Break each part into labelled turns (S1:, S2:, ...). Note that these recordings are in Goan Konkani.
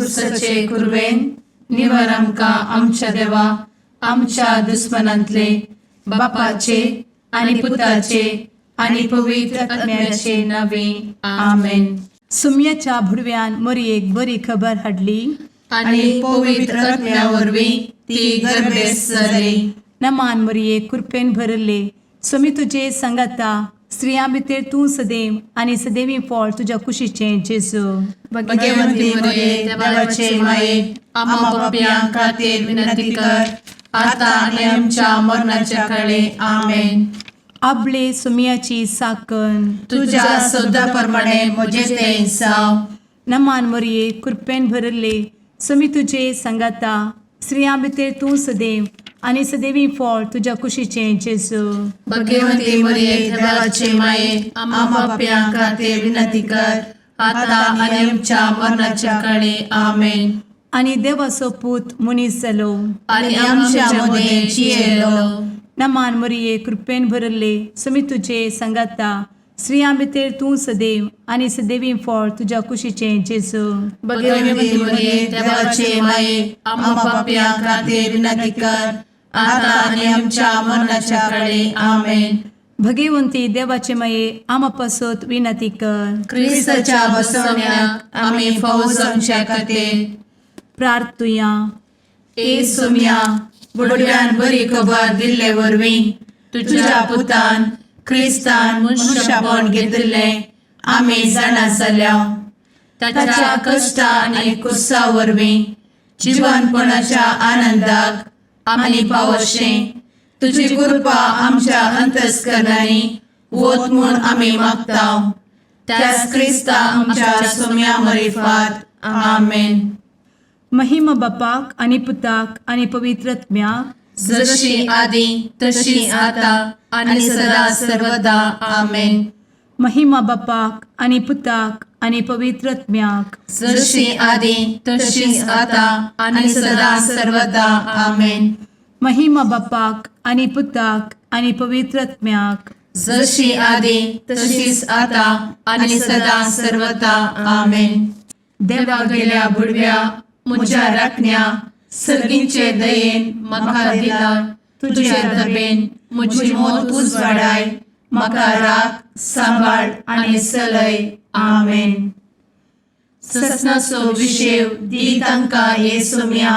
S1: कुर्साचे कुरवेन निवर आमकां आमच्या देवा आमच्या दुस्मनांतले बापाचे आनी पुताचे आनी पवित्र आत्म्याचे नावे आमेन.
S2: सुम्याच्या भुडव्यान मोरयेक बरी खबर हाडली.
S1: आनी पवित्र आत्म्या वरवीं ती गर्भेस्त जाली.
S2: नमान मोरये, कृपेन भरले, स्वामी तुजे सांगाता, स्त्रियां भितर तूं सदैव आनी सदैवी फळ तुज्या कुशीचें जेजू.
S1: भगवंती मरिये, देवाचे माये, आम्हा पापयां खातीर विनंती कर, आता आनी आमच्या मरणाच्या काळी. आमेन.
S2: आबले सुमियाची साकन.
S1: तुझ्या शब्दा प्रमाणे म्हजे ते जावं.
S2: नमान मोरये, कृपेन भरले, स्वामी तुजे सांगाता, स्त्रियां भितर तूं सदैव आनी सदैवी फळ तुज्या कुशीचें जेजू.
S1: भगवंती मरिये, देवाचे माये, आम्हा पापयां खातीर विनंती कर, आता आनी आमच्या मरणाच्या काळी. आमेन.
S2: आनी देवाचो पूत मनीस जालो
S1: आनी आमच्या मदें जियेलो.
S2: नमान मोरये, कृपेन भरले, स्वामी तुजे सांगाता, स्त्रियां भितर तूं सदैव आनी सदैवी फळ तुज्या कुशीचें जेजू.
S1: भगवंती मरिये, देवाचे माये, आम्हा पापयां खातीर विनंती कर, आता आनी आमच्या मरणाच्या काळी. आमेन.
S2: भगवंती देवाचे माये, आमा पासत विनंती कर.
S1: क्रिस्ताच्या बसवण्याक आमी फावो जावच्या खातीर
S2: प्रार्थुया.
S1: ए सोम्या, बुडव्यान बरी खबर दिल्ले वरवीं तुझ्या पुतान क्रिस्तान मनुष्यपण घेतिल्लें आमी जाणा जाल्या. ताच्या कश्टा आनी कुर्सा वरवीं जिवनपणाच्या आनंदाक आमी पावशें तुजी कृपा आमच्या अंतस्करणांनी वत म्हूण आमी मागता, त्याच क्रिस्ता आमच्या सोम्या मरिफात. आमेन.
S2: महिमा बापाक आनी पुताक आनी पवित्र आत्म्याक.
S1: जशी आदी तशी आता आणि सदा सर्वदा. आमेन.
S2: महिमा बापाक आनी पुताक आनी पवित्र आत्म्याक.
S1: जशी आदी तशीच आता आणि सदा सर्वदा. आमेन.
S2: महिमा बापाक आनी पुताक आनी पवित्र आत्म्याक.
S1: जशी आदी तशीच आता आणि सदा सर्वदा. आमेन. देवा गेल्या बुडव्या म्हज्या राखण्या, सर्गींचे दयेन म्हाका दिला तुझे दबेन म्हजी मोत उजवाडाय, म्हाका राख, सांबाळ आनी चलय. आमेन. ससनाचो विशेव दी तांकां हे सोम्या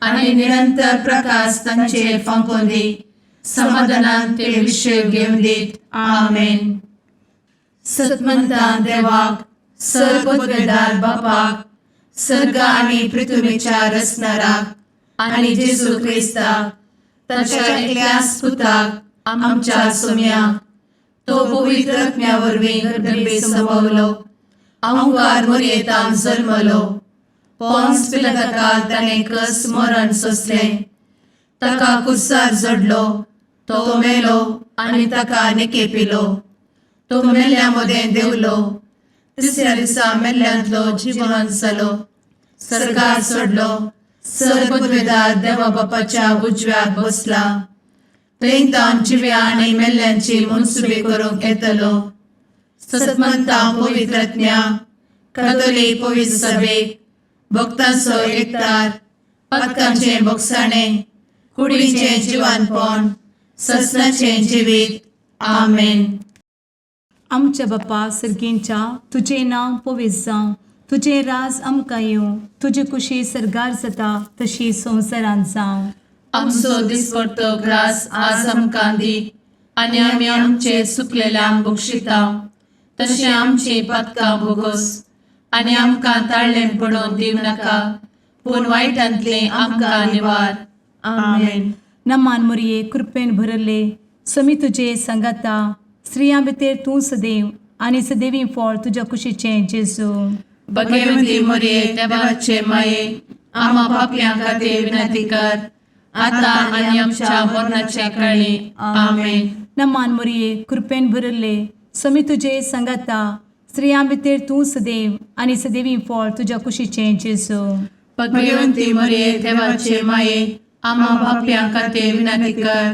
S1: आनी निरंतर प्रकाश तांचेर फांकोवन दी, समाधानान ते विशेव घेवन दीत. आमेन. सतमंतान देवाक, सर्वपदवेदार बापाक, सर्ग आनी पृथ्वीच्या रचणाराक आनी जेजू क्रिस्ताक ताच्या एकल्याच पुताक आमच्या सोम्याक, तो पवित्र आत्म्या वरवीं गर्भे संभवलो, अंकार मोरयेतान जल्मलो, पोन्स पिलाताकाल ताणें कस मरण सोंसलें, ताका कुर्सार जडलो, तो मेलो आनी ताका निकेपिलो, तो मेल्ल्या मदें देंवलो, तिसऱ्या दिसा मेल्ल्यांतलो जिवन जालो, सर्गार चडलो, सर्वपदवेदार देवा बापाच्या उजव्याक बसला, थंय तावन जिव्या आनी मेल्ल्यांची मनसुबी करूंक येतलो. सतमंता पवित्रज्ञा कथोलीक पवित्र सभेक, भक्तांचो एकतार, पातकांचें भोगसाणें, कुडीचें जिवानपण, ससनाचें जिवीत. आमेन.
S2: आमच्या बापा सर्गींच्या, तुजें नांव पवित्र जावं, तुजें राज आमकां येवं, तुजी कुशी सर्गार जाता तशी संवसारांत जावं.
S1: आमचो दिसपडतो ग्रास आज आमकां दी आनी आमी आमचे चुकलेल्यांक बक्षिता तशें आमची पातकां भोगोस आनी आमकां ताळ्ळें पडोवन दिवं नाका, पूण वायटांतलें आमकां निवार. आमेन.
S2: नमान मोरये, कृपेन भरले, समी तुजे सांगाता, स्त्रियां भितर तूं सदैव आनी सदैवी फळ तुज्या कुशीचें जेजू.
S1: भगवती मोरये, देवाचे माये, आम्हा पापयां खातीर विनंती कर, आता आनी आमच्या मरणाच्या काळी. आमेन.
S2: नमान मोरये, कृपेन भरले, समी तुजे सांगाता, स्त्रियां भितर तूं सदैव आनी सदैवी फळ तुज्या कुशीचें जेजू.
S1: भगवंती मोरये, देवाचे माये, आम्हा पापयां खातीर विनंती कर,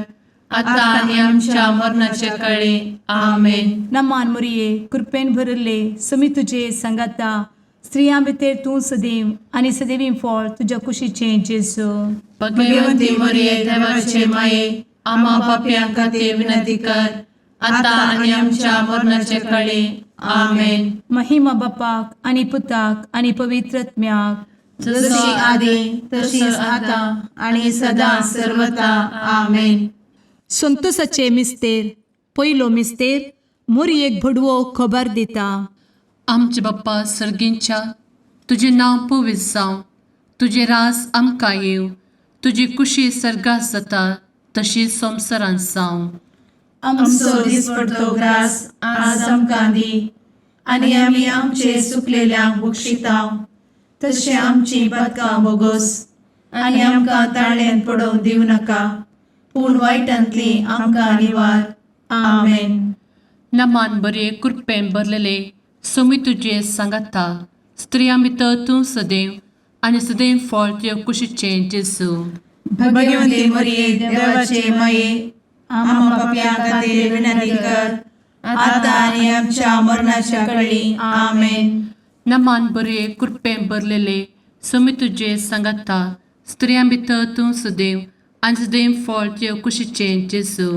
S1: आता आनी आमच्या मरणाच्या काळी. आमेन.
S2: नमान मोरये, कृपेन भरले, समी तुजे सांगाता, स्त्रियां भितर तूं सदैव आनी सदैवी फळ तुज्या कुशीचें जेजू.
S1: भगवती मरिये, देवाचे माये, आम्हा पापयां खातीर विनंती कर, आता आनी आमच्या मरणाचे कळी. आमेन.
S2: महिमा बापाक आनी पुताक आनी पवित्र आत्म्याक.
S1: जशी आदी तशीच आता आणि सदा सर्वता. आमेन.
S2: संतोषाचे मिस्तेर. पयलो मिस्तेर, मोरयेक भडवो खबर दिता.
S1: आमचे बाप्पा सर्गींच्या, तुजें नांव पवित्र जावं, तुजें रास आमकां येवं, तुजी कुशी सर्गात जाता तशी संवसारांत जावं.
S3: आमचो दिसपडतो ग्रास आज आमकां दी आनी आमी आमचे सुकलेल्यांक बक्षितांव तशें आमची पदकां बोगोस आनी आमकां ताळ्यान पडोवंक दिवं नाका, पूण वायटांतली आमकां निवार. आमेन.
S1: नमान बरे, कृपेन भरलेले, सोमी तुजे सांगाता, स्त्रियां भितर तूं सदैव आनी सदैव फळ तुजे कुशीचें जेजू.
S3: भगवती मरिये, देवाचे माये, आम्हा पापयां खातीर विनंती कर, आता आनी आमच्या मरणाच्या कळी. आमेन.
S1: नमान बरे, कृपेन भरलेले, सोमी तुजे सांगाता, स्त्रियां भितर तूं सदैव आनी सदैव फळ तुजे कुशीचें जेजू.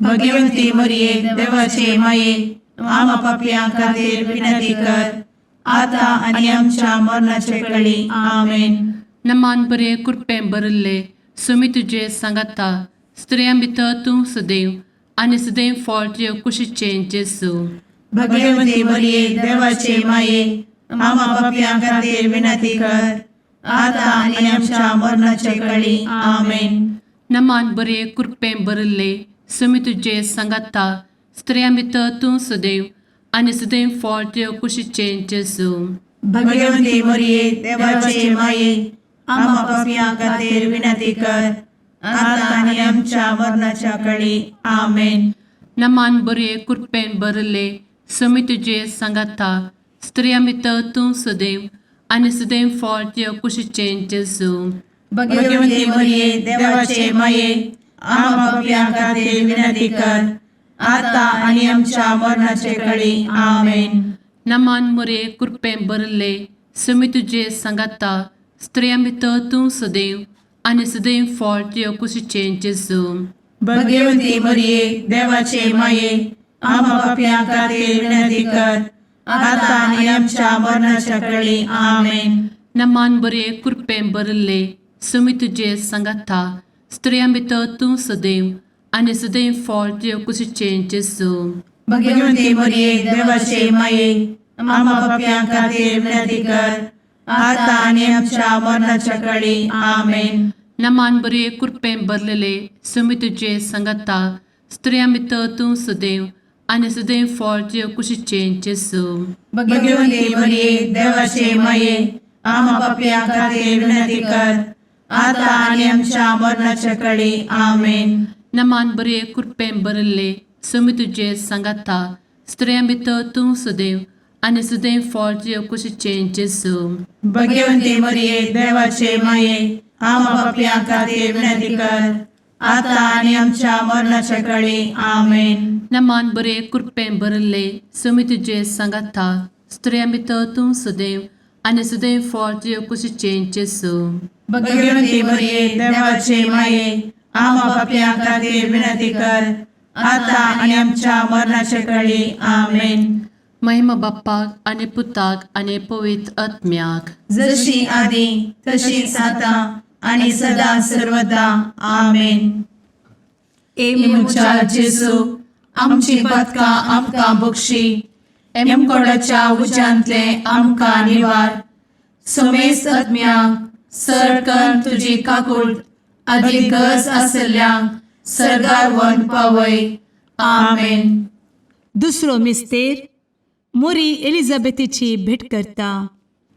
S3: भगवती मरिये, देवाचे माये, आम्हा पापयां खातीर विनंती कर, आता आनी आमच्या मरणाचे कळी. आमेन.
S1: नमान बरे, कृपेन भरिल्ले, सोमी तुजे सांगाता, स्त्रियां भितर तूं सदैव आनी सदैव फळ तुजे कुशीचें जेजू.
S3: भगवती मरिये, देवाचे माये, आम्हा पापयां खातीर विनंती कर, आता आनी आमच्या मरणाचे कळी. आमेन.
S1: नमान बरे, कृपेन भरिल्ले, सोमी तुजे सांगाता, स्त्रियां भितर तूं सदैव आनी सदैव फळ तुजे कुशीचें जेजू.
S3: भगवती मरिये, देवाचे माये, आम्हा पापयां खातीर विनंती कर, आता आनी आमच्या मरणाच्या कळी. आमेन.
S1: नमान बरे, कृपेन भरिल्ले, सोमी तुजे सांगाता, स्त्रियां भितर तूं सदैव आनी सदैव फळ तुजे कुशीचें जेजू.
S3: भगवती मरिये, देवाचे माये, आम्हा पापयां खातीर विनंती कर, आता आनी आमच्या मरणाचे कळी. आमेन.
S1: नमान मोरे, कृपेन भरिल्ले, सोमी तुजे सांगाता, स्त्रियां भितर तूं सदैव आनी सदैव फळ तुजे कुशीचें जेजू.
S3: भगवती मरिये, देवाचे माये, आम्हा पापयां खातीर विनंती कर, आता आनी आमच्या मरणाच्या कळी. आमेन.
S1: नमान बरे, कृपेन भरिल्ले, सोमी तुजे सांगाता, स्त्रियां भितर तूं सदैव आनी सदैव फळ तुजे कुशीचें जेजू.
S3: भगवती मरिये, देवाचे माये, आम्हा पापयां खातीर विनंती कर, आता आनी आमच्या मरणाच्या कळी. आमेन.
S1: नमान बरे, कृपेन भरलेले, सोमी तुजे सांगाता, स्त्रियां भितर तूं सदैव आनी सदैव फळ तुजे कुशीचें जेजू.
S3: भगवती मरिये, देवाचे माये, आम्हा पापयां खातीर विनंती कर, आता आनी आमच्या मरणाच्या कळी. आमेन.
S1: नमान बरे, कृपेन भरिल्ले, सोमी तुजे सांगाता, स्त्रियां भितर तूं सदैव आनी सदैव फळ तुजे कुशीचें जेजू.
S3: भगवती मरिये, देवाचे माये, आम्हा पापयां खातीर विनंती कर, आता आनी आमच्या मरणाच्या कळी. आमेन.
S1: नमान बरे, कृपेन भरिल्ले, सोमी तुजे सांगाता, स्त्रियां भितर तूं सदैव आनी सदैव फळ तुजे कुशीचें जेजू.
S3: भगवती मरिये, देवाचे माये, आम्हा पापयां खातीर विनंती कर, आता आनी आमच्या मरणाच्या कळी. आमेन.
S1: महिमा बाप्पाक आनी पुताक आनी पवित्र आत्म्याक.
S3: जशी आदी तशीच आता आणि सदा सर्वदा. आमेन.
S2: ए
S3: म्हज्या जेजू, आमची पदकां आमकां बक्षी, एमकोडाच्या उज्यांतले आमकां निवार, समेस्त आत्म्यांक सरकन तुजी काकूळ आदी गरज आसल्ल्यांक सर्गार वन पावय. आमेन.
S2: दुसरो मिस्तेर, मोरी एलिझाबेथीची भेट करता.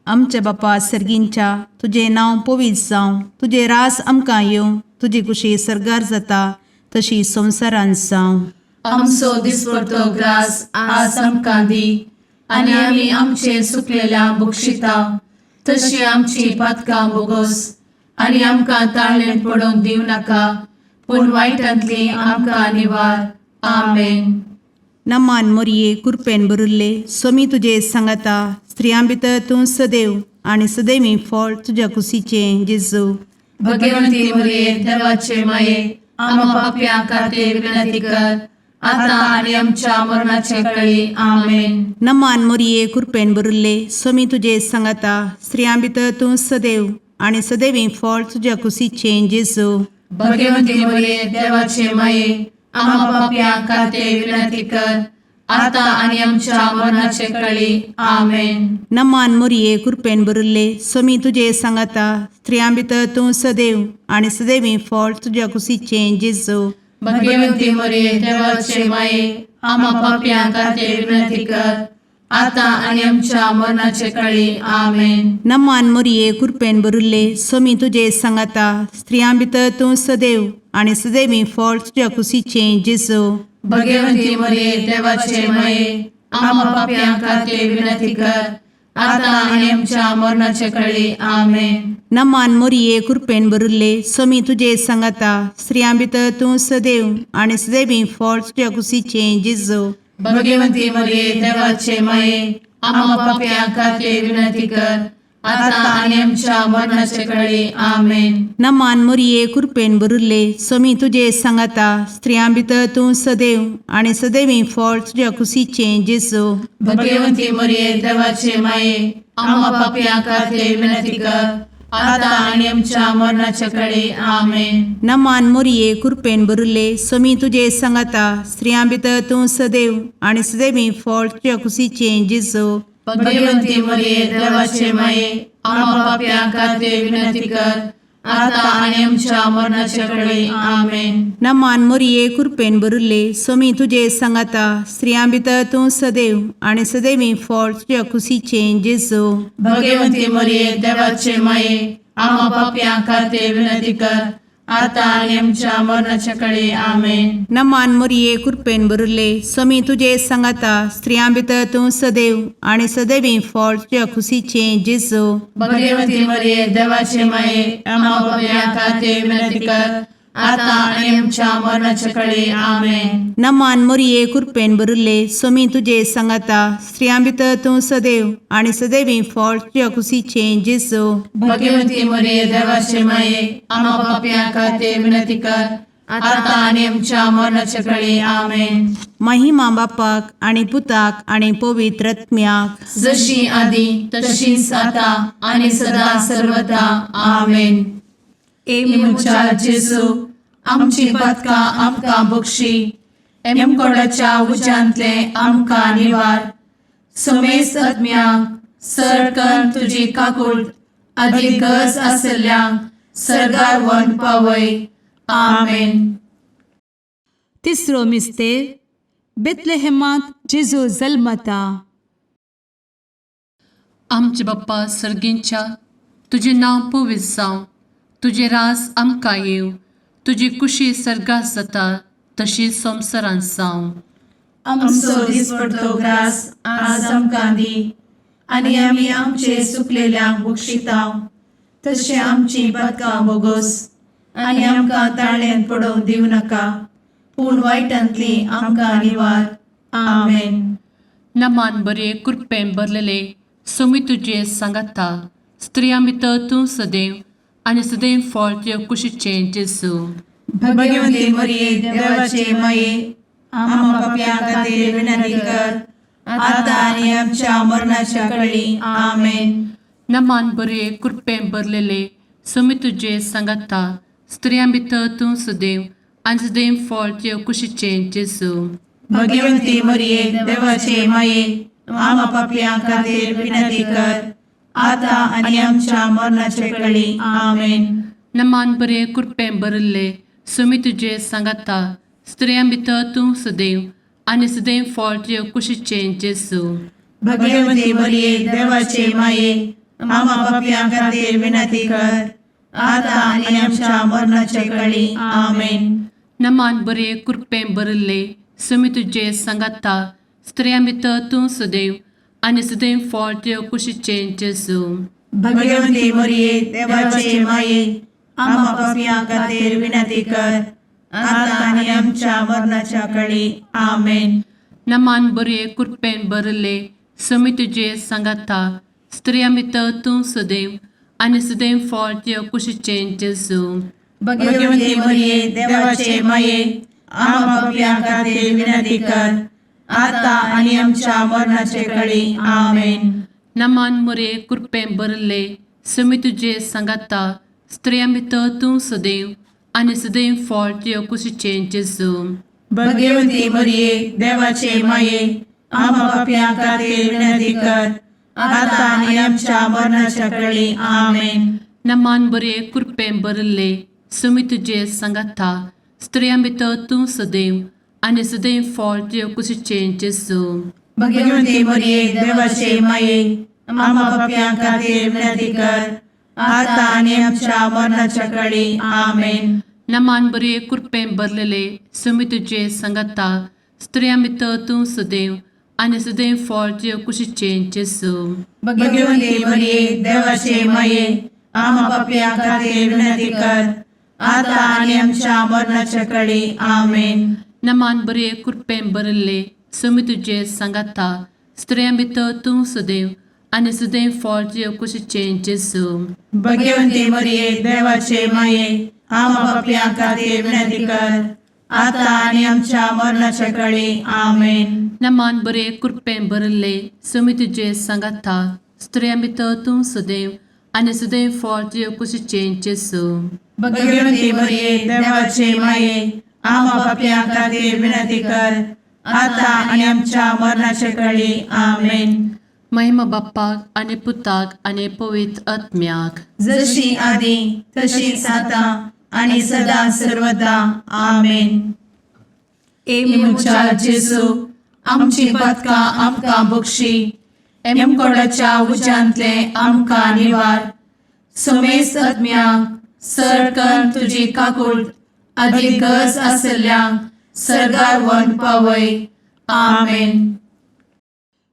S4: आमच्या बापा सर्गींच्या, तुजें नांव पवित्र जावं, तुजें रास आमकां येवं, तुजी कुशी सर्गार जाता तशी संवसारांत जावं.
S1: आमचो दिसपडतो ग्रास आज आमकां दी आनी आमी आमचे सुकलेल्या बक्षिता तशी आमची पातकां बोगोस आनी आमकां ताळ्ळें पडोवंक दिवं नाका, पूण वायटांतली आमकां निवार. आमेन.
S4: नमान मोरये, कुरपेन भरिल्ले, स्वामी तुजे सांगाता, स्त्रियां भितर तूं सदैव आनी सदैवी फळ तुज्या कुशीचें जेजू.
S1: भगवंती मरिये देवाचे माये, आम्हा पापयां खातीर विनंती कर, आता आनी आमच्या मरणाचे कळी. आमेन.
S4: नमान मोरये, कृपेन भरिल्ले, स्वामी तुजे सांगाता. स्त्रियां भितर तूं सदैव आनी सदैवी फळ तुज्या कुशीचें जेजू.
S1: भगवंती मरिये देवाचे माये, आम्हा पापयां खातीर विनंती कर, आता आनी आमच्या मरणाचे कळी. आमेन.
S4: नमान मोरये, कृपेन भरिल्ले, स्वामी तुजे सांगाता. स्त्रियां भितर तूं सदैव आनी सदैवी फळ तुज्या कुशीचें जेजू.
S1: भगवंती मरिये देवाचे माये, आम्हा पापयां खातीर विनंती कर, आता आनी आमच्या मरणाचे कळी. आमेन.
S4: नमान मोरये, कृपेन भरिल्ले, स्वामी तुजे सांगाता. स्त्रियां भितर तूं सदैव आनी सदैवी फळ तुज्या कुशीचें जेजू.
S1: भगवंती मरिये देवाचे माये, आम्हा पापयां खातीर विनंती कर, आता आनी आमच्या मरणाचे कळी. आमेन.
S4: नमान मोरये, कृपेन भरिल्ले, स्वामी तुजे सांगाता. स्त्रियां भितर तूं सदैव आनी सदैवी फळ तुज्या कुशीचें जेजू.
S1: भगवंती मरिये देवाचे माये, आम्हा पापयां खातीर विनंती कर, आता आनी आमच्या मरणाचे कळी. आमेन.
S4: नमान मोरये, कृपेन भरिल्ले, स्वामी तुजे सांगाता. स्त्रियां भितर तूं सदैव आनी सदैवी फळ तुज्या कुशीचें जेजू.
S1: भगवंती मरिये देवाचे माये, आम्हा पापयां खातीर विनंती कर, आता आनी आमच्या मरणाचे कळी. आमेन.
S4: नमान मोरये, कृपेन भरिल्ले, स्वामी तुजे सांगाता. स्त्रियां भितर तूं सदैव आनी सदैवी फळ तुज्या कुशीचें जेजू.
S1: भगवंती मरिये देवाचे माये, आम्हा पापयां खातीर विनंती कर, आता आनी आमच्या मरणाचे कळी. आमेन.
S4: नमान मोरये, कृपेन भरिल्ले, स्वामी तुजे सांगाता. स्त्रियां भितर तूं सदैव आनी सदैवी फळ तुज्या कुशीचें जेजू.
S1: भगवंती मरिये देवाचे माये, आम्हा पापयां खातीर विनंती कर, आता आनी आमच्या मरणाच्या कळी. आमेन.
S4: नमान मोरये, कृपेन भरिल्ले, स्वामी तुजे सांगाता. स्त्रियां भितर तूं सदैव आनी सदैवी फळ तुज्या कुशीचें जेजू.
S1: भगवंती मरिये देवाचे माये, आम्हा पापयां खातीर विनंती कर, आता आनी आमच्या मरणाच्या कळी. आमेन.
S4: नमान मोरये, कृपेन भरिल्ले, स्वामी तुजे सांगाता. स्त्रियां भितर तूं सदैव आनी सदैवी फळ तुज्या कुशीचें जेजू.
S1: भगवंती मरिये देवाचे माये, आम्हा पापयां खातीर विनंती कर, आता आनी आमच्या मरणाच्या कळी. आमेन.
S4: महिमा बापाक आनी पुताक आनी पवित्र आत्म्याक,
S1: जशी आदी तशीच आता आनी सदा सर्वदा. आमेन.
S2: ए
S1: म्हज्या जेजू, आमची पातकां आमकां बक्षी, एमकोडाच्या उज्यांतले आमकां निवार, समेस्त आत्म्यांक सरकन तुजी काकूट आदी गरज आसल्ल्यांक सर्गार व्हरून पावय. आमेन.
S2: तिसरो मिस्तेर, बेतलेहेमांत जेजू जल्मता.
S1: आमचे बाप्पा सर्गींच्या, तुजें नांव पवित्र जावं, तुजें राज आमकां येवं, तुजी कुशी सर्गात जाता तशी संवसारांत जावं.
S3: आमचो दिसपडतो ग्रास आज आमकां दी, आनी आमी आमचे सुकलेल्यांक बक्षितांव, तशें आमची पातकां बोगोस, आनी आमकां ताळ्यान पडोवंक दिवं नाका, पूण वायटांतली आमकां निवार. आमेन.
S1: नमान बरे, कृपेन भरलेले, सोमी तुजे सांगाता, स्त्रियां भितर तूं सदैव आनी सदैव फळ तुजे कुशीचें जेजू.
S3: भगवंती मरिये देवाचे माये, आम्हा पापयां खातीर विनंती कर, आता आनी आमच्या मरणाच्या कळी. आमेन.
S1: नमान बरे, कृपेन भरलेले, सोमी तुजे सांगाता, स्त्रियां भितर तूं सदैव आनी सदैव फळ तुजे कुशीचें जेजू.
S3: भगवंती मरिये देवाचे माये, आम्हा पापयां खातीर विनंती कर, आता आनी आमच्या मरणाच्या कळी. आमेन.
S1: नमान बरे, कृपेन भरिल्ले, सोमी तुजे सांगाता, स्त्रियां भितर तूं सदैव आनी सदैव फळ तुजे कुशीचें जेजू.
S3: भगवंती मरिये देवाचे माये, आम्हा पापयां खातीर विनंती कर, आता आनी आमच्या मरणाच्या कळी. आमेन.
S1: नमान बरे, कृपेन भरिल्ले, सोमी तुजे सांगाता, स्त्रियां भितर तूं सदैव आनी सदैव फळ तुजे कुशीचें जेजू.
S3: भगवंती मरिये देवाचे माये, आम्हा पापयां खातीर विनंती कर, आता आनी आमच्या मरणाच्या कळी. आमेन.
S1: नमान बरे, कृपेन भरिल्ले, समी तुजे सांगाता स्त्रियां भितर तूं सदैव आनी सदैव फळ तुज्या कुशीचें जेजू.
S3: भगवती मरिये, देवाचे माये, आम्हा पापयां खातीर विनंती कर, आता आनी आमच्या मरणाचे कळी. आमेन.
S1: नमान मुरे कृपें भरले समी तुजे सांगाता स्त्रियां भितर तूं सदैव आनी सदैव फळ तुज्या कुशीचें जेजू.
S3: भगवती मरिये, देवाचे माये, आम्हा पापयां खातीर विनंती कर, आता आनी आमच्या मरणाच्या कळी. आमेन.
S1: नमान बरे कृपें भरले समी तुजे सांगाता स्त्रियां भितर तूं सदैव आनी सदैव फळ तुज्या कुशीचें जेजू.
S3: भगवती मरिये, देवाचे माये, आम्हा पापयां खातीर विनंती कर, आता आनी आमच्या मरणाच्या कळी. आमेन.
S1: नमान बरे कृपें भरलेले समी तुजे सांगाता स्त्रियां भितर तूं सदैव आनी सदैव फळ तुज्या कुशीचें जेजू.
S3: भगवती मरिये, देवाचे माये, आम्हा पापयां खातीर विनंती कर, आता आनी आमच्या मरणाच्या कळी. आमेन.
S1: नमान बरे कृपें भरले समी तुजे सांगाता स्त्रियां भितर तूं सदैव आनी सदैव फळ तुज्या कुशीचें जेजू.
S3: भगवती मरिये, देवाचे माये, आम्हा पापयां खातीर विनंती कर, आता आनी आमच्या मरणाच्या कळी. आमेन.
S1: नमान बरे कृपें भरले समी तुजे सांगाता स्त्रियां भितर तूं सदैव आनी सदैव फळ तुज्या कुशीचें जेजू.
S3: भगवती मरिये, देवाचे माये, आम्हा पापयां खातीर विनंती कर, आता आनी आमच्या मरणाच्या कळी. आमेन.
S1: महिमा बाप्पाक आनी पुताक आनी पवित्र आत्म्याक.
S3: जशी आदी तशीच आता आणि सदा सर्वदा. आमेन.
S2: ए
S3: म्हज्या जेजू, आमची पातकां आमकां बक्षी, एमकोडाच्या उज्यांतले आमकां निवार, समेस्त आत्म्यांक सरकन तुजी काकूळ आदी गरज आसल्ल्यांक सर्गार व्हरून पावय. आमेन.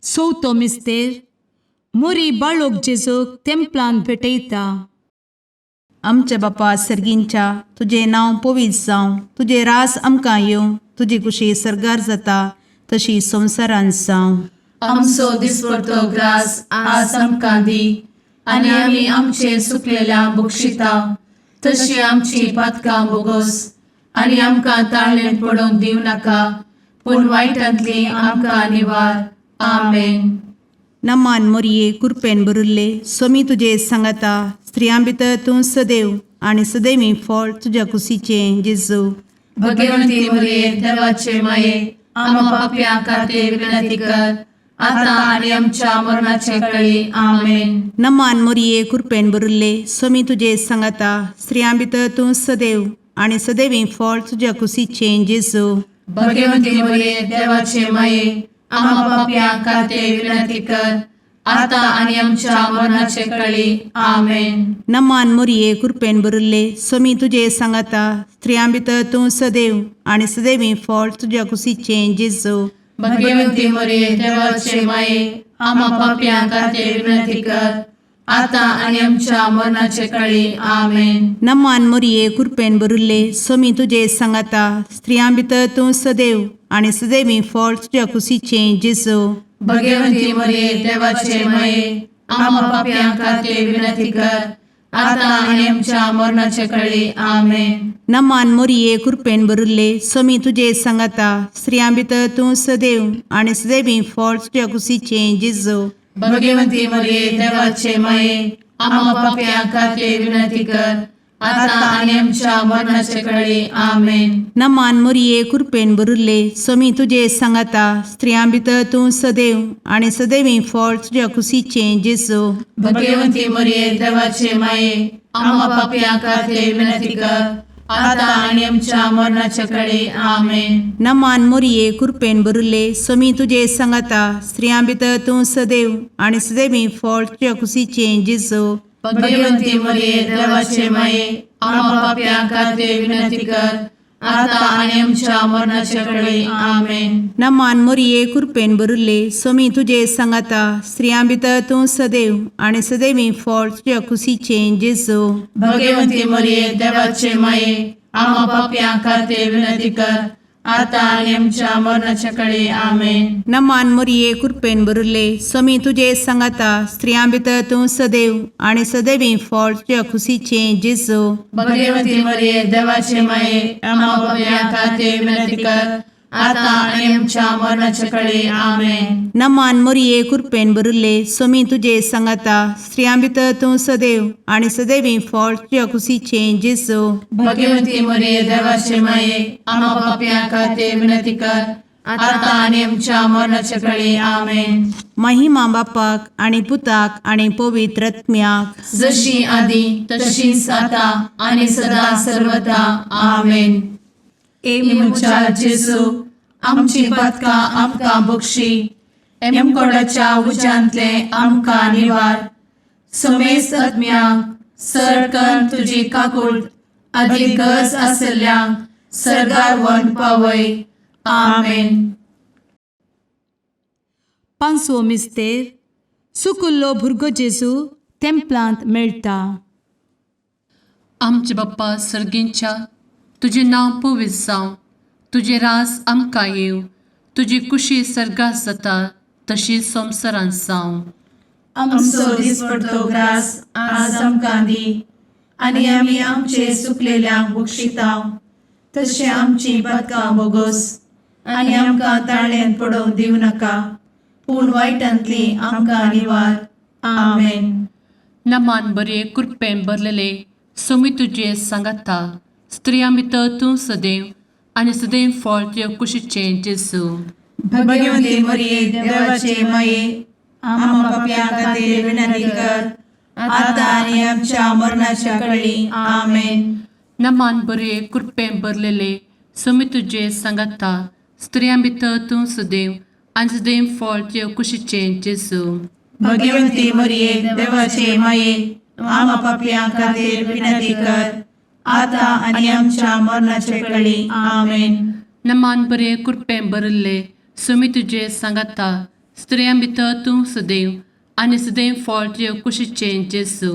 S2: चवथो मिस्तेर मुरी बाळोक जेजूक तेंपलान भेटयता.
S4: आमच्या बापा सर्गींच्या, तुजें नांव पवित्र जावं, तुजें रास आमकां येवं, तुजी कुशी सर्गार जाता तशी संवसारांत जावं.
S1: आमचो दिसपडतो ग्रास आज आमकां दी आनी आमी आमचे सुकलेल्या बक्षिता तशी आमची पातकां बोगोस आनी आमकां ताळणेंत पडोवंक दिवं नाका पूण वायटांतली आमकां निवार. आमेन.
S4: नमान मोरये, कुरपेन भरिल्ले, सोमी तुजे सांगाता, स्त्रियां भितर तूं सदैव आनी सदैवी फळ तुज्या कुशीचें जेजू.
S1: भगवंती मरिये, देवाचे माये, आम्हा पापयां खातीर विनंती कर, आता आनी आमच्या मरणाचे कळी. आमेन.
S4: नमान मोरये, कुरपेन भरिल्ले, सोमी तुजे सांगाता, स्त्रियां भितर तूं सदैव आनी सदैवी फळ तुज्या कुशीचें जेजू.
S1: भगवंती मरिये, देवाचे माये, आम्हा पापयां खातीर विनंती कर, आता आनी आमच्या मरणाचे कळी. आमेन.
S4: नमान मोरये, कुरपेन भरिल्ले, सोमी तुजे सांगाता, स्त्रियां भितर तूं सदैव आनी सदैवी फळ तुज्या कुशीचें जेजू.
S1: भगवंती मरिये, देवाचे माये, आम्हा पापयां खातीर विनंती कर, आता आनी आमच्या मरणाचे कळी. आमेन.
S4: नमान मोरये, कुरपेन भरिल्ले, सोमी तुजे सांगाता, स्त्रियां भितर तूं सदैव आनी सदैवी फळ तुज्या कुशीचें जेजू.
S1: भगवंती मरिये, देवाचे माये, आम्हा पापयां खातीर विनंती कर, आता आनी आमच्या मरणाचे कळी. आमेन.
S4: नमान मोरये, कुरपेन भरिल्ले, सोमी तुजे सांगाता, स्त्रियां भितर तूं सदैव आनी सदैवी फळ तुज्या कुशीचें जेजू.
S1: भगवंती मरिये, देवाचे माये, आम्हा पापयां खातीर विनंती कर, आता आनी आमच्या मरणाचे कळी. आमेन.
S4: नमान मोरये, कुरपेन भरिल्ले, सोमी तुजे सांगाता, स्त्रियां भितर तूं सदैव आनी सदैवी फळ तुज्या कुशीचें जेजू.
S1: भगवंती मरिये, देवाचे माये, आम्हा पापयां खातीर विनंती कर, आता आनी आमच्या मरणाचे कळी. आमेन.
S4: नमान मोरये, कुरपेन भरिल्ले, सोमी तुजे सांगाता, स्त्रियां भितर तूं सदैव आनी सदैवी फळ तुज्या कुशीचें जेजू.
S1: भगवंती मरिये, देवाचे माये, आम्हा पापयां खातीर विनंती कर, आता आनी आमच्या मरणाचे कळी. आमेन.
S4: नमान मोरये, कुरपेन भरिल्ले, सोमी तुजे सांगाता, स्त्रियां भितर तूं सदैव आनी सदैवी फळ तुज्या कुशीचें जेजू.
S1: भगवंती मरिये, देवाचे माये, आम्हा पापयां खातीर विनंती कर,
S3: आतां आनी आमच्या मरणाच्या कडे आमेन.
S4: नमान मोरये, कृपेन भरिल्ले, स्वामी तुजे सांगाता. स्त्रियां भितर तूं सदैव आनी सदैवी फळ तुज्या खुशीचें जेजू.
S3: भगवती मरिये, देवाचे माये, आम्हा पापयां खातीर विनंती कर, आतां आनी आमच्या मरणाच्या कडे आमेन.
S4: नमान मोरये, कृपेन भरिल्ले, स्वामी तुजे सांगाता. स्त्रियां भितर तूं सदैव आनी सदैवी फळ तुज्या खुशीचें जेजू.
S3: भगवती मरिये, देवाचे माये, आम्हा पापयां खातीर विनंती कर, आतां आनी आमच्या मरणाच्या कडे आमेन.
S4: महिमा बापाक आनी पुताक आनी पवित्र आत्म्याक.
S3: जशी आदी तशीच आता आणि सदा सर्वदा आमेन.
S2: ए
S3: म्हज्या जेजू, आमची पदकां आमकां बक्षी, एमकोडाच्या उज्यांतले आमकां निवार, समेस्त आत्म्यांक सरकन तुजी काकूळ आदी गरज आसल्ल्यांक सरगार वन पावय. आमेन.
S2: पांचवो मिस्तेर, सुकुल्लो भुरगो जेजू तेंपलांत मेळटा.
S1: आमचे बाप्पा सर्गींच्या, तुजें नांव पवित्र जावं, तुजें रास आमकां येवं, तुजी कुशी सर्गात जाता तशी संवसारांत जावं.
S3: आमचो दिसपडतो ग्रास आज आमकां दी, आनी आमी आमचे सुकलेल्यांक बक्षितांव, तशें आमची पदकां बोगोस, आनी आमकां ताळ्यान पडोवंक दिवं नाका, पूण वायटांतली आमकां निवार. आमेन.
S1: नमान बरे, कृपेन भरलेले, सोमी तुजे सांगाता. स्त्रियां भितर तूं सदैव आनी सदैव फळ तुज्या कुशीचें जेजू.
S3: भगवती मरिये, देवाचे माये, आम्हा पापयां खातीर विनंती कर, आतां आनी आमच्या मरणाच्या कळी. आमेन.
S1: नमान बरे, कृपेन भरलेले, सोमी तुजे सांगाता. स्त्रियां भितर तूं सदैव आनी सदैव फळ तुज्या कुशीचें जेजू.
S3: भगवती मरिये, देवाचे माये, आम्हा पापयां खातीर विनंती कर, आतां आनी आमच्या मरणाचे कळी. आमेन.
S1: नमान बरे, कृपेन भरिल्ले, सुमी तुजे सांगाता. स्त्रियां भितर तूं सदैव आनी सदैव फळ तुज्या कुशीचें जेजू.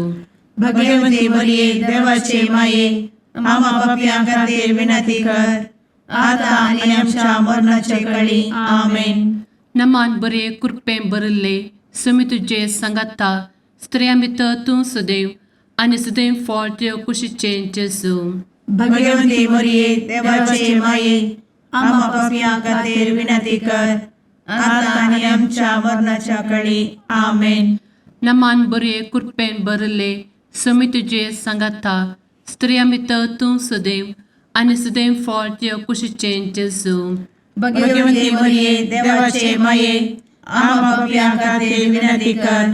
S3: भगवती मरिये, देवाचे माये, आम्हा पापयां खातीर विनंती कर, आतां आनी आमच्या मरणाचे कळी. आमेन.
S1: नमान बरे, कृपेन भरिल्ले, सुमी तुजे सांगाता. स्त्रियां भितर तूं सदैव आनी सदैव फळ तुज्या कुशीचें जेजू.
S3: भगवती मरिये, देवाचे माये, आम्हा पापयां खातीर विनंती कर, आतां आनी आमच्या मरणाच्या कळी. आमेन.
S1: नमान बरे, कृपेन भरिल्ले, सुमी तुजे सांगाता. स्त्रियां भितर तूं सदैव आनी सदैव फळ तुज्या कुशीचें जेजू.
S3: भगवती मरिये, देवाचे माये, आम्हा पापयां खातीर विनंती कर,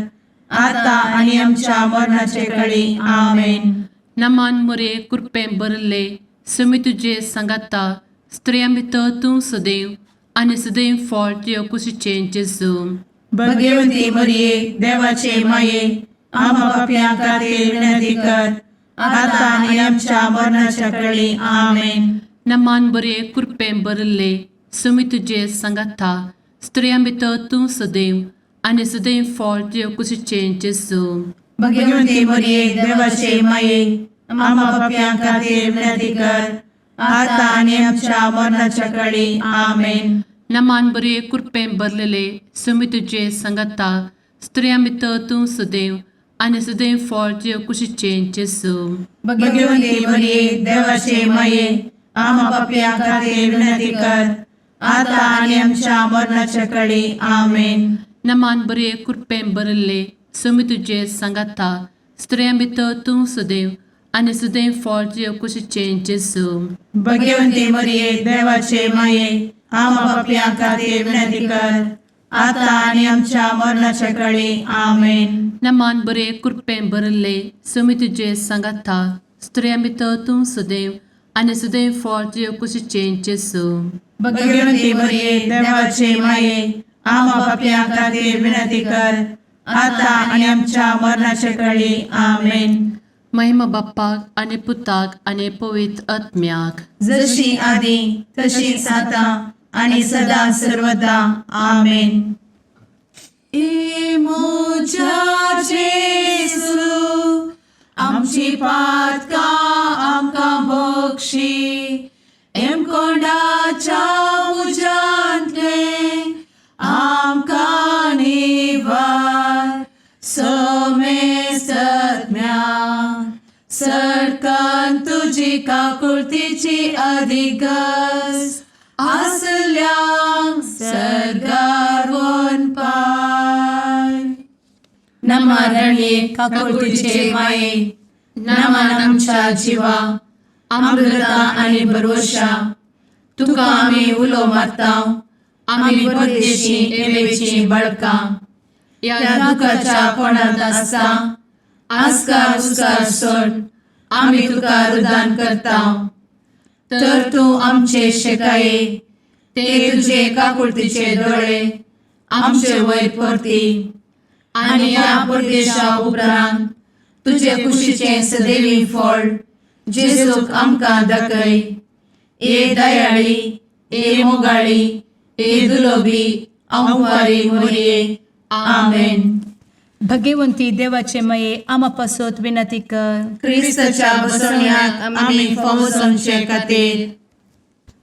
S3: आतां आनी आमच्या मरणाचे कळी. आमेन.
S1: नमान मोरे, कृपेन भरिल्ले, सुमी तुजे सांगाता. स्त्रियां भितर तूं सदैव आनी सदैव फळ तुज्या कुशीचें जेजू.
S3: भगवती मरिये, देवाचे माये, आम्हा पापयां खातीर विनंती कर, आतां आनी आमच्या मरणाच्या कळी. आमेन.
S1: नमान बरे, कृपेन भरिल्ले, सुमी तुजे सांगाता. स्त्रियां भितर तूं सदैव आनी सदैव फळ तुज्या कुशीचें जेजू.
S3: भगवती मरिये, देवाचे माये, आम्हा पापयां खातीर विनंती कर, आतां आनी आमच्या मरणाच्या कळी. आमेन.
S1: नमान बरे, कृपेन भरलेले, सुमी तुजे सांगाता. स्त्रियां भितर तूं सदैव आनी सदैव फळ तुज्या कुशीचें जेजू.
S3: भगवती मरिये, देवाचे माये, आम्हा पापयां खातीर विनंती कर, आतां आनी आमच्या मरणाच्या कळी. आमेन.
S1: नमान बरे, कृपेन भरिल्ले, सुमी तुजे सांगाता. स्त्रियां भितर तूं सदैव आनी सदैव फळ तुज्या कुशीचें जेजू.
S3: भगवती मरिये, देवाचे माये, आम्हा पापयां खातीर विनंती कर, आतां आनी आमच्या मरणाच्या कळी. आमेन.
S1: नमान बरे, कृपेन भरिल्ले, सुमी तुजे सांगाता. स्त्रियां भितर तूं सदैव आनी सदैव फळ तुज्या कुशीचें जेजू.
S3: भगवती मरिये, देवाचे माये, आम्हा पापयां खातीर विनंती कर, आतां आनी आमच्या मरणाच्या कळी. आमेन.
S1: महिमा बाप्पाक आनी पुताक आनी पवित्र आत्म्याक.
S3: जशी आदी तशीच आतां आणि सदा सर्वदा. आमेन.
S1: ए म्हज्या जेजू, आमची पातकां आमकां बक्षी, एमकोंडाच्या तुजी काकुळतीची अधिक गरज आसल्यांक सर्गार वनपाय. नमा रणये काकुळतीचे माये, नमन आमच्या जिवा, अमृता आनी भरवशा, तुका आमी उलो मारता, आमी परदेशी एवेची बळकां ह्या दुखाच्या कोणांत आसता आस्कार उस्कार सोड आमी तुका रुदान करता, तर तूं आमचे शेकाये ते तुजे काकुळतीचे दोळे आमचे वयर परती आनी ह्या परदेशा उपरांत तुजे कुशीचें सदैवी फळ जेजूक आमकां दाखय. ए दयाळी, ए मोगाळी, ए दुलोबी अंवारी मोरये, आमेन.
S2: भगवंती देवाचे मये आमा पासत विनंती कर.
S3: क्रिस्ताच्या बसवण्याक आमी फावो जावचे खातीर.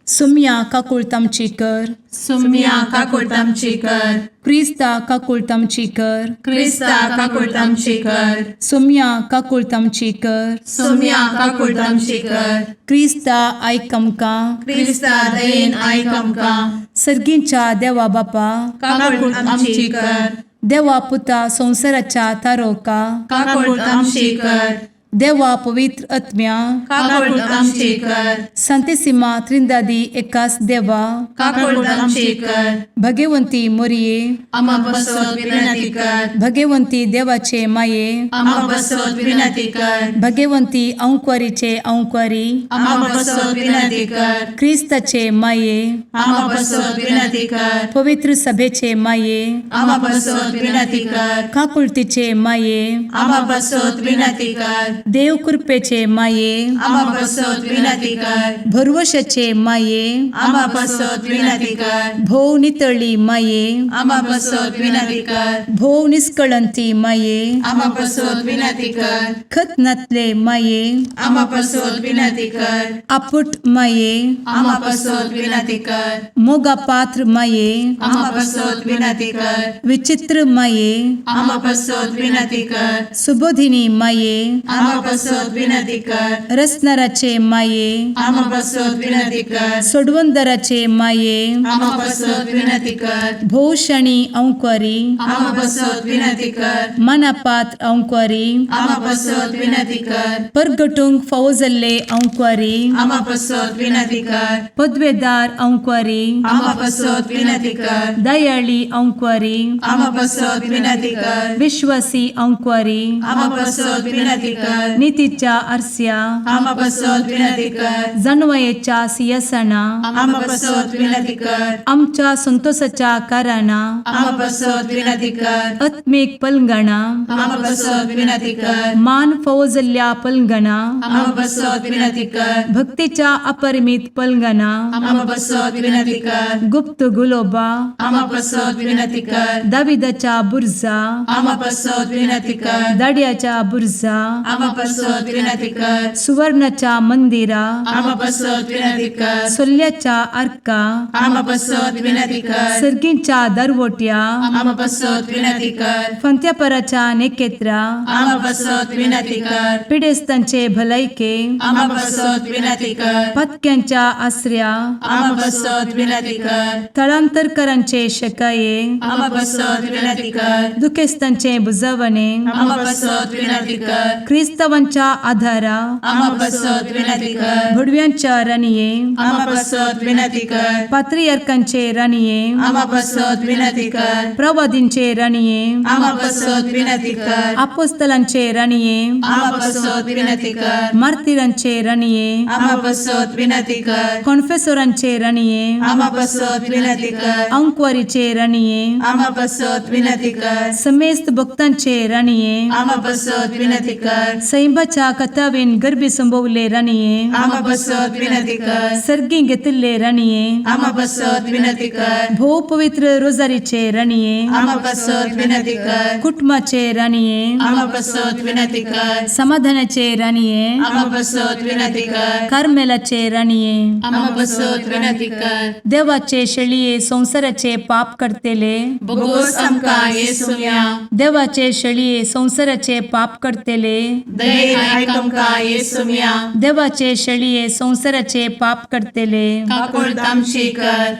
S2: सुम्या काकुळत आमची कर.
S3: सुम्या काकुळट आमची कर.
S2: क्रिस्ता काकुळत आमची कर.
S3: क्रिस्ता काकुळट आमची कर.
S2: सुम्या काकुळत आमची कर.
S3: सुम्या काकुळट आमची कर.
S2: क्रिस्ता आयक आमकां.
S3: क्रिस्ता दयेन आयक आमकां.
S2: सर्गींच्या देवा बापा,
S3: काकुळट आमची कर.
S2: देवा पुता संवसाराच्या तारोका,
S3: काकुळट आमची कर.
S2: देवा पवित्र आत्म्या,
S3: काकुळट आमची कर.
S2: संतेसिमा त्रिंदादी एकास देवा,
S3: काकुळट आमची कर.
S2: भगवंती मोरये,
S3: आमा बसत विनंती कर.
S2: भगवंती देवाचे माये,
S3: आमा बसत विनंती कर.
S2: भगवंती अंक्वारीचे अंक्वारी,
S3: आमा बसत विनंती कर.
S2: क्रिस्ताचे माये,
S3: आमा बसत विनंती कर.
S2: पवित्र सभेचे माये,
S3: आमा बसत विनंती कर.
S2: काकुळतीचे माये,
S3: आमा बसत विनंती कर.
S2: देव कृपेचे माये,
S3: आमा बसत विनंती कर.
S2: भरवशाचे माये,
S3: आमा बसत विनंती कर.
S2: भोव नितळी माये,
S3: आमा बसत विनंती कर.
S2: भोव निष्कळंती माये,
S3: आमा बसत विनंती कर.
S2: खत नातले माये,
S3: आमा बसत विनंती कर.
S2: आपुट माये,
S3: आमा बसत विनंती कर.
S2: मोगा पात्र माये,
S3: आमा बसत विनंती कर.
S2: विचित्र माये,
S3: आमा बसत विनंती कर.
S2: सुबोधिनी माये,
S3: आमा बसत विनंती कर.
S2: रसनाराचे माये,
S3: आमा बसत विनंती कर.
S2: सोडवंदराचे माये,
S3: आमा बसत विनंती कर.
S2: भोवशणी अंक्वारी,
S3: आमा बसत विनंती कर.
S2: मनापात्र अंक्वारी,
S3: आमा बसत विनंती कर.
S2: परगटूंक फावो जाल्ले अंक्वारी,
S3: आमा बसत विनंती कर.
S2: पदवेदार अंक्वारी,
S3: आमा बसत विनंती कर.
S2: दयाळी अंक्वारी,
S3: आमा बसत विनंती कर.
S2: विश्वासी अंक्वारी,
S3: आमा बसत विनंती कर.
S2: नितीच्या आरस्या,
S3: आमा बसत विनंती कर.
S2: जानवयेच्या सियासना,
S3: आमा बसत विनंती कर.
S2: आमच्या संतोषाच्या कारणा,
S3: आमा बसत विनंती कर.
S2: आत्मीक पलंगणा,
S3: आमा बसत विनंती कर.
S2: मान फावो जाल्ल्या पलंगणा,
S3: आमा बसत विनंती कर.
S2: भक्तीच्या अपरिमित पलंगणा,
S3: आमा बसत विनंती कर.
S2: गुप्त गुलोबा,
S3: आमा बसत विनंती कर.
S2: दाविदाच्या बुर्जा,
S3: आमा बसत विनंती कर.
S2: दाड्याच्या बुर्जा,
S3: आमा बसत विनंती कर.
S2: सुवर्णाच्या मंदिरा,
S3: आमा बसत विनंती कर.
S2: सोल्ल्याच्या आर्का,
S3: आमा बसत विनंती कर.
S2: सर्गींच्या दरवट्या,
S3: आमा बसत विनंती कर.
S2: फंत्यापराच्या नेकेत्रा,
S3: आमा बसत विनंती कर.
S2: पिडेस्तांचे भलायके,
S3: आमा बसत विनंती कर.
S2: पत्क्यांच्या आसऱ्या,
S3: आमा बसत विनंती कर.
S2: थळांतरकरांचे शकाये,
S3: आमा बसत विनंती कर.
S2: दुखेस्तांचे बुजवणे,
S3: आमा बसत विनंती कर.
S2: क्रिस्तावांच्या आधारा,
S3: आमा बसत विनंती कर.
S2: भुडव्यांच्या राणये,
S3: आमा बसत विनंती कर.
S2: पात्रियार्कांचे राणये,
S3: आमा बसत विनंती कर.
S2: प्रवादींचे राणये,
S3: आमा बसत विनंती कर.
S2: आपोस्तलांचे राणये,
S3: आमा बसत विनंती कर.
S2: मार्तिरांचे राणये,
S3: आमा बसत विनंती कर.
S2: कॉन्फेसोरांचे राणये,
S3: आमा बसत विनंती कर.
S2: अंक्वारीचे राणये,
S3: आमा बसत विनंती कर.
S2: समेस्त भक्तांचे राणये,
S3: आमा बसत विनंती कर.
S2: सैंबाच्या कथावेन गर्भी संभवले राणये,
S3: आमा बसत विनंती कर.
S2: सर्गी घेतिल्ले राणये,
S3: आमा बसत विनंती कर.
S2: भोव पवित्र रोजारीचे राणये,
S3: आमा बसत विनंती कर.
S2: कुटुंबाचे राणये,
S3: आमा बसत विनंती कर.
S2: समाधानाचे राणये,
S3: आमा बसत विनंती कर.
S2: कार्मेलाचे राणये,
S1: आमा बसत विनंती कर.
S2: देवाचे शेळये संवसाराचे पाप करतेले,
S1: बोगोस आमकां येसुया.
S2: देवाचे शेळये संवसाराचे पाप करतेले,
S1: दयेन आयक आमकां येसुम्या.
S2: देवाचे शेळये संवसाराचे पाप करतले,
S1: काकुळट आमची कर.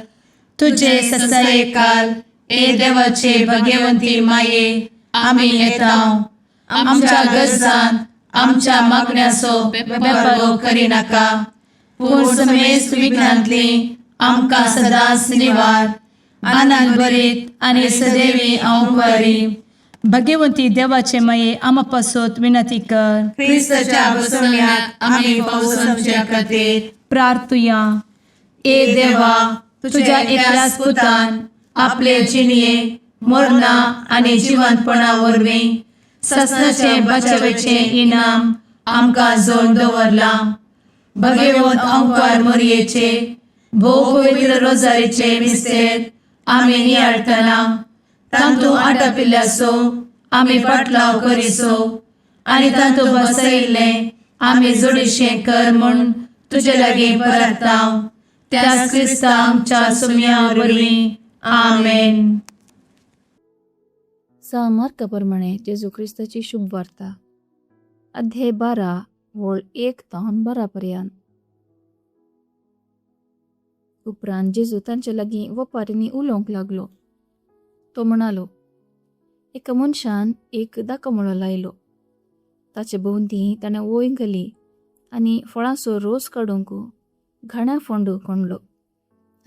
S2: तुझे
S1: तुझे
S2: ससाये
S1: ससायकाल ए देवाचे भगवंती माये, आमी येता आमच्या गरजांत आमच्या मागण्याचो बेपर्वो करिनाका, पूण समेस्त विघ्नांतली आमकां सदांच निवार. आनंद भरीत आनी सदैवी हांव बरी.
S2: भगवंती देवाचे माये, आमा पासत विनंती कर.
S1: क्रिस्ताच्या बसवण्याक आमी पावसाच्या खातीर
S2: प्रार्थुया.
S1: ए देवा, तुझ्या एकल्याच पुतान आपले जिणये मरणा आनी जिवंतपणा वरवीं ससनाचे बचावेचें इनाम आमकां जोड दवरलां. भगवंत अंकार मोरयेचे भोव पवित्र रोजारीचे मिस्तेर आमी नियाळटना तांतू आटापिल्ल्याचो आमी पाटलाव करिसो आनी तांतू बसयिल्लें आमी जोडीशें कर म्हूण तुजे लागीं परताव, त्याच क्रिस्ता आमच्या सुम्या वरवीं. आमेन.
S5: सा मार्का प्रमाणे जेजू क्रिस्ताची शुभ वार्ता, अध्याय 12 वळ 1 तावन 12 पर्यंत. उपरांत जेजू तांचे लागीं वपारींनी उलोवंक लागलो. तो म्हणालो, एका मनशान एक दाकमळो लायलो. ताचे भोंवती ताणें वंय घाली आनी फळांचो रोस काडूंक घाण्या फोंड खणलो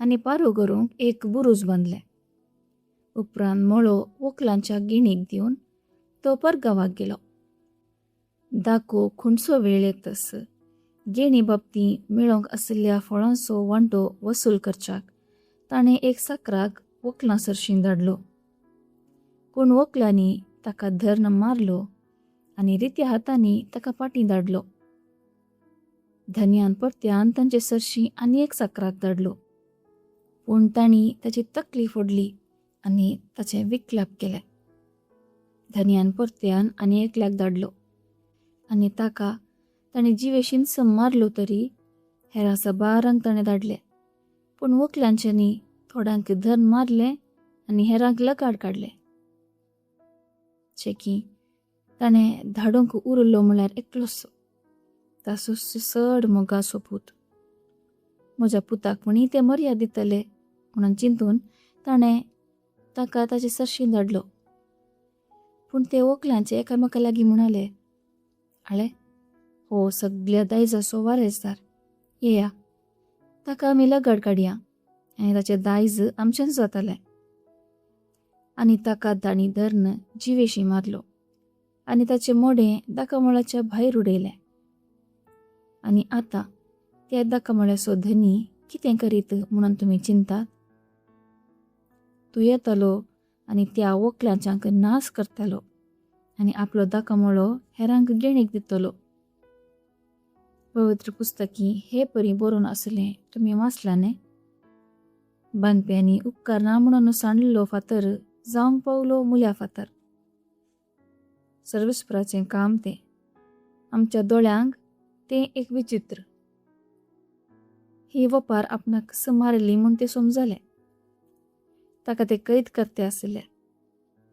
S5: आनी पारो करूंक एक बुरूज बांदलें. उपरांत मळो वकलांच्या गिणीक दिवन तो परगांवाक गेलो. दाको खुणसो वेळ येतस गेणी बाबती मेळोवंक आशिल्ल्या फळांचो वांटो वसूल करच्याक ताणें एक साकराक वकलां सरशीं धाडलो. पूण वकलांनी ताका धरून मारलो आनी रित्या हातांनी ताका फाटीं धाडलो. धनयान परत्यान तांचे सरशीं आनी एक साकराक धाडलो, पूण तांणी ताची तकली फोडली आनी ताचें विकलाप केलें. धनयान परत्यान आनी एकल्याक धाडलो आनी ताका ताणें जिवेशींच मारलो तरी हेरां साबारांक ताणें धाडले, पूण वकलांच्यांनी थोड्यांक धरून मारलें आनी हेरांक लकाड काडले. चेकी ताणें धाडूंक उरलो म्हळ्यार एकलोसो ताचो चड मोगाचो पूत. म्हज्या पुताक म्हणी ते मर्याद दितले म्हणून चिंतून ताणें ताका ताचे सरशीं धाडलो. पूण ते वकलांचे एकामेका लागीं म्हणाले, आळे हो सगल्या दायजाचो वारेसदार, येया ताका आमी लगड काडया आनी ताचें दायज आमचेंच जातलें. आनी ताका तांणी धरून जिवेशी मारलो आनी ताचें मोडें दाकामळाच्या भायर उडयलें. आनी आतां त्या दाकामळाचो धनी कितें करीत म्हणून तुमी चिंतात? तूं येतलो आनी त्या वकलांच्यांक नाश करतलो आनी आपलो दाकामळो हेरांक गेणीक दितलो. पवित्र पुस्तकी हे परी बरोवन आसलें तुमी वाचलां न्ही? बांदप्यांनी उपकारना म्हणून सांडलेलो फातर जावंक पावलो मुल्या फातर. सर्वेस्पराचें काम तें, आमच्या दोळ्यांक तें एक विचित्र. ही वपार आपणाक मारली म्हूण तें समजलें. ताका ते कैद करते आसले,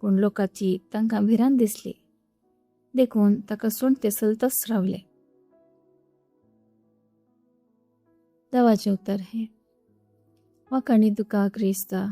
S5: पूण लोकांची तांकां भिरांत दिसली, देखून ताका सोड ते चलतच रावले. देवाचें उतर हें. वाखाणी तुका क्रिस्ता.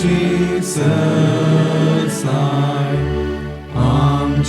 S6: Jesus, I am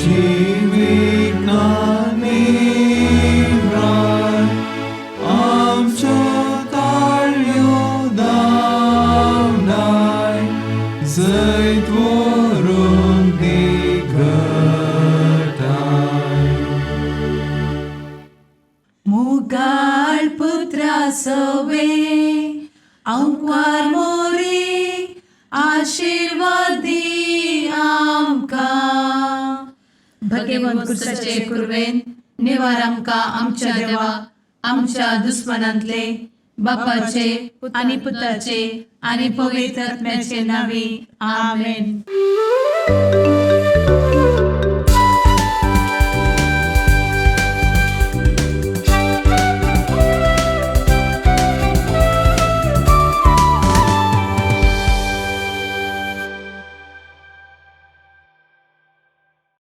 S2: मोगाळ पुत्रा सवे आंकवार मोरी आशिर्वाद दी आमकां.
S1: भगेवन कुर्साचे कुर्वेन निवार आमकां आमच्या देवा आमच्या दुस्मनांतले बापाचे
S2: आनी पुताचे आनी पवित्र आत्म्याचे नांवी. आमेन.